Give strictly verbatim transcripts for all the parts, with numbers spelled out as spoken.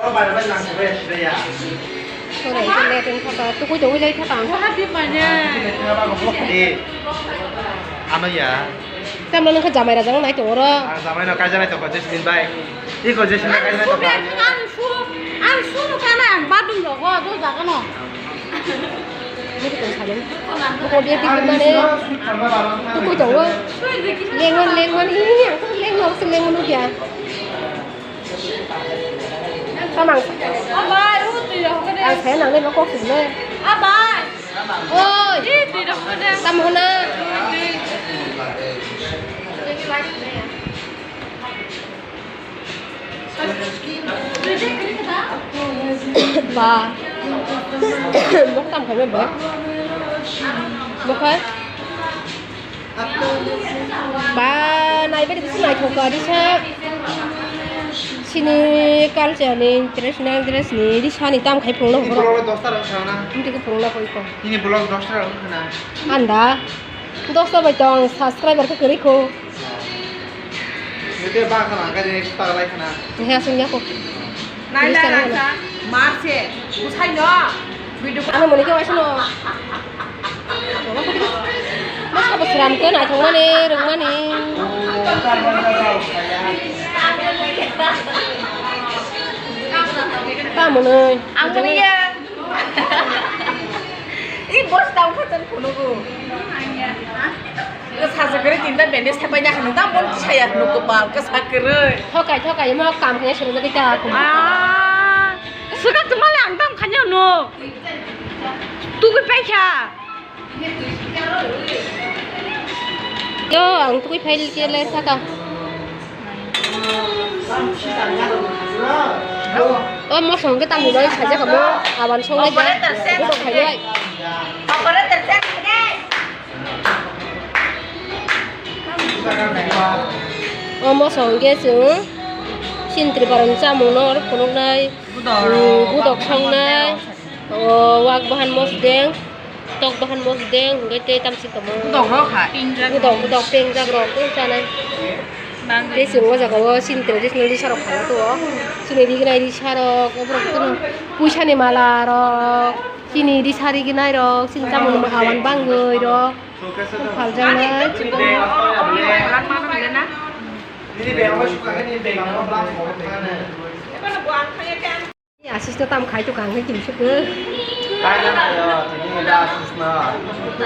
Sore, ito letin thaka, tukui tongwi lai thaka. Ano ya. Tamno nangkha jamai rajak nai tongo ro. Ang jamai no kaisa nai tongo Jasmine bai. Iko Jasmine kaisa nai tongo. Ang su, ang su no kana ang badung rogo, do jaga no. Ini kita saling. Buko dia tidur mana? Tukui tongo. Lengon, lengon, ini aku lengon, aku lengon udah. Tamang. Abai, u twi rok hokhe de. Ang saya nang le kok sung le. Abai. Oi. I twi rok hokhe de. Tamo na. Ba. Mok tam khabe ba. Mok hai. Ba, naibe de bisingo naithok kha risa. Chini culture ni traditional dress ni risa ni tam khai phunukno horo. Vlog dos ta rok khana. Amtwi khe phunukno koi ko. Nini vlog dos ta rok khana. Anda. Dos ta bai tong subscriber khe kwrwi kho. Nete ba khana, kani extra lai khana. He asung ya ko. Nai la rasa, marse, usai no. Video. Ano muni khe waisano. Mas ka bwswram khe naithokmani, rwngmani. Tamo nai. Ang muni ya. I bos tau kha chan phunugo. Sajagari tinta bandage thapai na khana ta mon saya nugo ba ka sakre. Thokai thokai mo kam khe suru jagita. Ah. Suka tumale ang tam khanya no. Tugui paikha. Yo, ang tugui pail ke le saka. O mosong ke tangni bai saja kamo, aban song lai ja. Operator set. Buko khai lai. Operator set. O mosong ke sung. Sintri paron chamung no phunuknai. Budok. Budok songnai. O wak bahan mosdeng, tok bahan mosdeng, hwnkhe tei tamsi tongmo. Budok rok hai. Budok, budok pengjak rok tei chanai. Tei chwng o jaga o chini traditional risa rok phalna tongo. Chini rignai risa rok, oborok tei puisa ni mala rok, chini risa rignai rok, chini chamung awan bangwi rok. Phaljaknai. Asis no tam khai to kang khai kimsuk. Kaila na yo, tini ba asis na.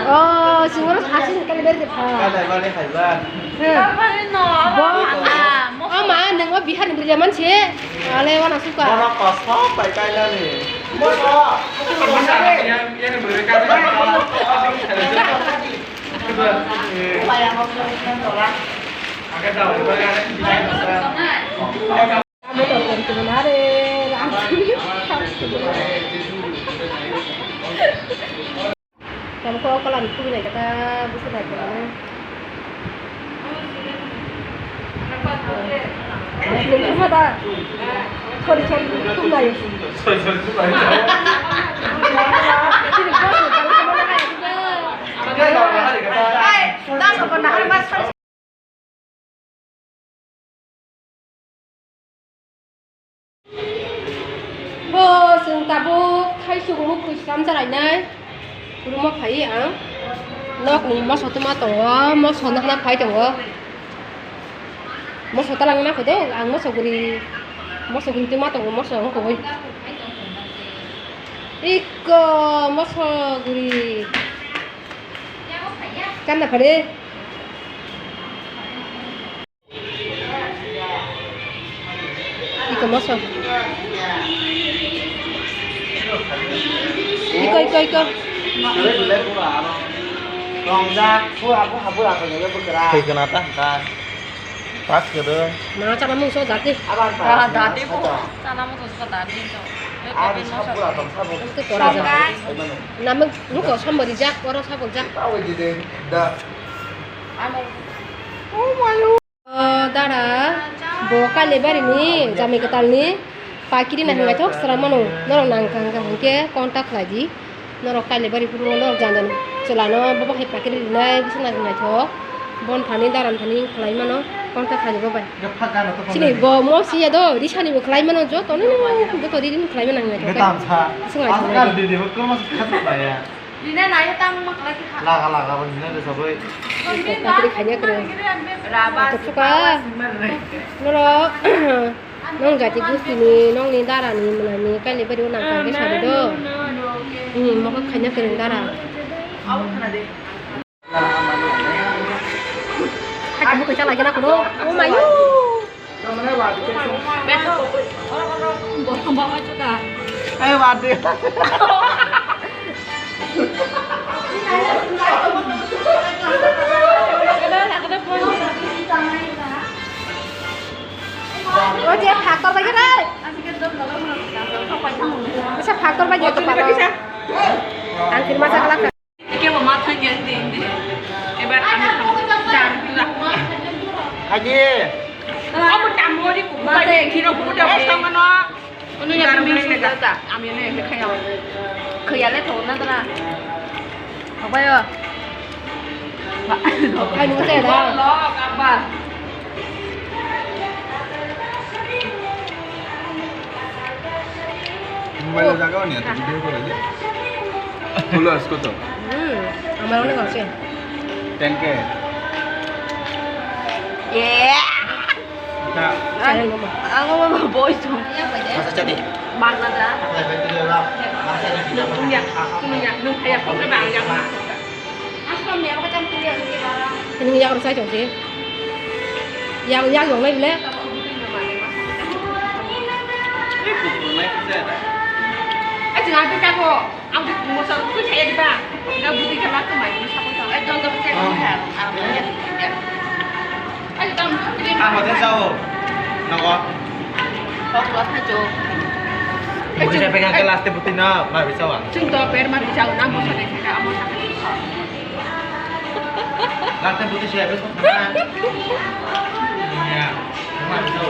Oh, singoro asis kali ber de pha. Kaila ba le khai ba. He. Bo. O ma, nang o Bihar ni beri man se. Ale wana suka. Wana pas pa pai kaila ni. Bo. Motor kori kiri na re, lang. Kamu kok kalan tu nai kata busu nai kata. Nungkuma da. Sorry, sorry, tu nai. Sorry, sorry, tu nai. Sini bos ni kamu sama nai. Hey, dah sama nai, mas. Bo, chwng tabuk thaisuk mukhui slam chalainai. Room-o phai ang. Nokni moso tuma tongo, moso nokna phai tongo. Moso talang na kho do, ang moso guri, moso guri tuma tongo, moso wng kogoi. Ikko moso guri. Kanna phare. Iko moso. Iko, iko, iko. Tongjak, pura, pura, pura, pura, pura. Thwi kana ta, ta. Pas kwrwi. Ma chana mungso dati. Ah, dati po. Chana mungso suka dati to. Ani sabura tong sabuk. Itu tora ja. Namung nuko sombori jak, oro sabuk jak. Tahu jadi dah. Amo. Oh my. O dara, bo Kailabari ni Jamai Kwtal ni pakiri na hinwi thok sra mano. Norok nang kha hwnkhe contact khlai di. Norok Kailabari phuru norok jang jang chwla no bo bo hai pakiri rinai bising nang naithok. Bon thani daran thani khlai mano. Konta khani bo bai. Chini bo mo si ya do, risani bo khlai mano, joto no, joto ri ri khlai mano ngai. Betam sa. Sungai. Asal di di bo koma sa khat sa ya. Rina nai tang ma khlai kha. Laga laga bo nina de sabai. Takri khanya kre. Raba. Noro nong jati gusti ni, nong ni dara ni, muna ni, kali bari unang kang ke sari do. Ni mo khanya kre dara. Aw khana de. Hai, kamu kecil lagi nak kuno. Oh my god. Ayo, wadi. Oh, dia faktor lagi, Rai. Bisa faktor lagi, itu, Pak. Angkir masa kelak. Ike mama thang yang di indi. Ebar ami thang jang pura. Aji. Kamu tambori ku. Mate kiro ku da. Unu ya kami sudah ta. Ami ne ke khaya. Khaya le thona dana. Apa ya? Apa ni saya dah? Lo apa? Mobile jaga ni atu video ko lagi. Followers koto? Hmm, amar onek ase. Ten K. Yeah. Channel mo. Ang mo boy tu. Masa jadi. Magna da. Nung ya, nung ya, nung kaya ko ba ya. Ini yang harus saya jauh sih. Yang yang yang lain le. Aji nanti kago, ang mau satu tu saya di bang. Enggak budi kalau aku main sama sama. Eh, don't don't saya. Ang hotel sao? Nako? Kau kelas na jo. Buti saya pegang kelas teh buti na, mari sao. Cuma tu per mari sao, nang mau sana saya, mau sana. Last time buti siya, bes ko sana. Ya, mari sao.